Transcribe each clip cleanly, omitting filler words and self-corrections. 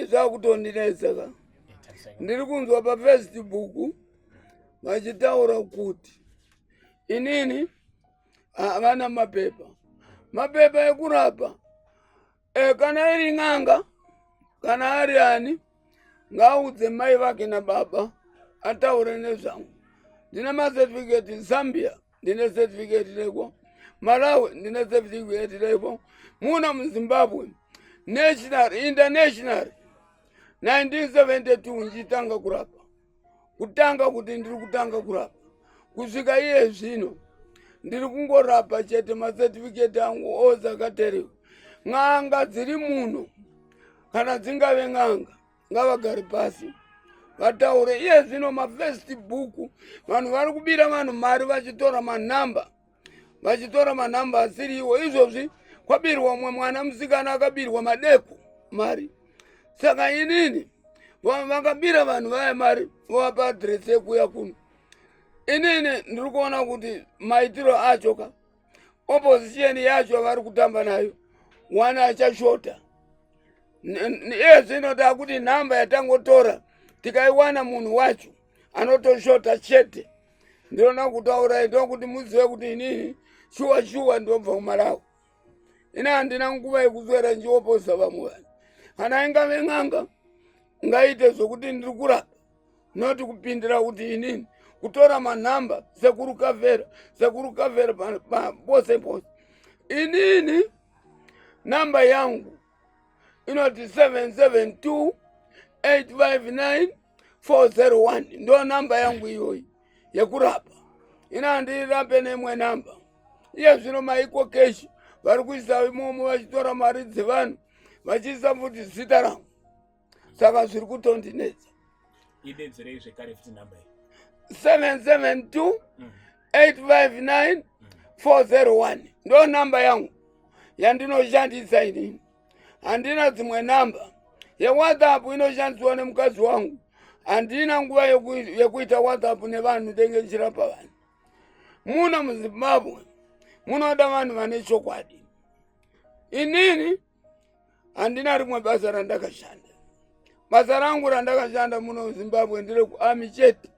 Inini zvakutondinetsa ka. Ndiri kunzwa paFacebook vachitaura kuti inini havana mapepa, mapepa ekurapa. E, kana iri n'anga kana ari ani ngaaudze mai vake nababa ataure nezvangu. Ndine macertificate Zambia, ndine certificate reko Malawi, ndine certificate reko muno muZimbabwe, national international 1972 ndichitanga kurapa, kutanga kuti ndiri kutanga kurapa kusvika iye zvino ndiri kungorapa chete. Macertificate angu ose akaterewa. N'anga dziri muno, kana dzingave n'anga, ngavagare pasi vataure. Iye zvino mafacebook vanhu vari kubira vanhu mari vachitora manhamba, vachitora manhamba asiriwo. Izvozvi kwabirwa umwe mwana musikana, akabirwa madeko mari. Saka inini vakabira vanhu vaya mari, vovapa adhiresi yekuuya kuno. Inini ndiri kuona kuti maitiro acho ka, opposition yacho vari kutamba nayo, wana achashota. Iye zvino takuti nhamba yatangotora tikaiwana, munhu wacho anotoshota chete. Ndinoda kutaurai ndokuti muzive kuti inini shuwa shuwa ndobva kuMalawi. Ine handina nguva yekuswera ndichioposa vamwe vanhu. Kana ingave n'anga, ngaite zvokuti ndiri kurapa, noti kupindira kuti inini kutora manhamba, Sekuru Kavhera, Sekuru Kavhera pose pose. Inini namba yangu inoti 772 859 401, ndo namba yangu iyoyi yekurapa. Ina handirape neimwe namba. Iye zvino maEcoCash vari kuisa imomo vachitora mari dzevanhu, vachiisa futi zita rangu, saka zviri kutondinetsa. Idedzerei zvekare futi namba iyi. 772 859 401 ndo namba yangu yandinoshandisa inini. Handina dzimwe namba. YeWhatsApp inoshandiswa nemukadzi wangu. Handina nguva yekuita WhatsApp nevanhu, ndenge ndichirapa vanhu. Muno muZimbabwe munoda vanhu vane chokwadi. Inini handina rimwe basa randakashanda. Basa rangu randakashanda muno muZimbabwe ndere kuarmy chete.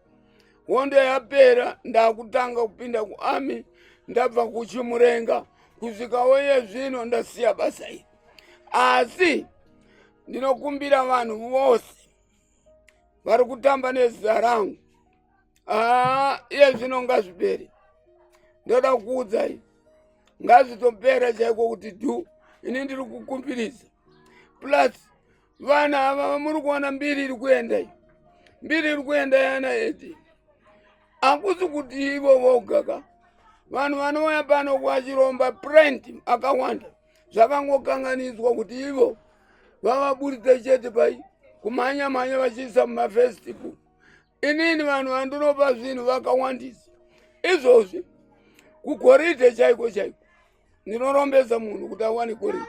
Hondo yapera, ndakutanga kupinda kuarmy, ndabva kuChimurenga kusvikawo iye zvino ndasiya basa iri. Asi ndinokumbira vanhu vose vari kutamba nezita rangu, aa, iye zvino ngazvipere. Ndoda kukuudzai, ngazvitopera chaiko kuti dhu. Ini ndiri kukumbirisa. Plus vana ava vamuri kuona, mbiri iri kuenda iyi, mbiri iri kuenda yana Edi, hakusi kuti ivo voga ka. Vanhu vanouya pano kwachiromba print akawanda, zvakangokanganiswa kuti ivo vavaburitse chete pai kumhanya mhanya vachiisa mumafestival. Inini vanhu vandinopa zvinhu vakawandisa. Izvozvi kugoridhe chaiko chaiko, ndinorombesa munhu kuti awane goridhe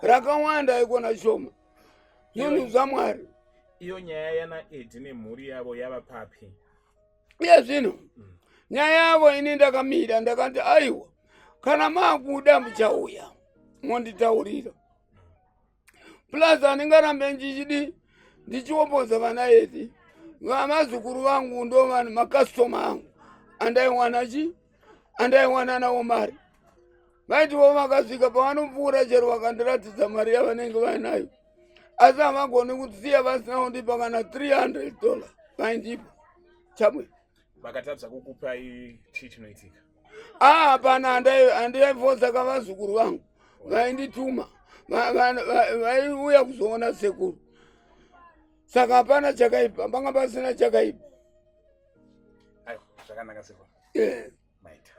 rakawanda, aikona shoma. Zvinhu zvaMwari. Iyo nyaya yana Edi nemhuri yavo yava papi? Iye zvino nyaya yavo ini ndakamira, ndakati aiwa, kana makuda muchauya monditaurira. Plus handingarambe ndichidi ndichiomboza vana Edi. Vamazukuru vangu ndo vanhu makastoma angu andaiwana chi andaiwana nawo mari. Vaitiwo vakasvika pavanopfuura chero vakandiratidza mari yavanenge vainayo, asi havagoni kusiya vasina kundipa kana $300. Vaindipa chamwe. Vakatadza kukupai, chii chinoitika? Ah, hapana. Handaifosa kavazukuru vangu vaindituma, vaiuya kuzoona sekuru, saka hapana chakaipa, panga pasina chakaipa. Aiwa, zvakanaka sekuru. Maita.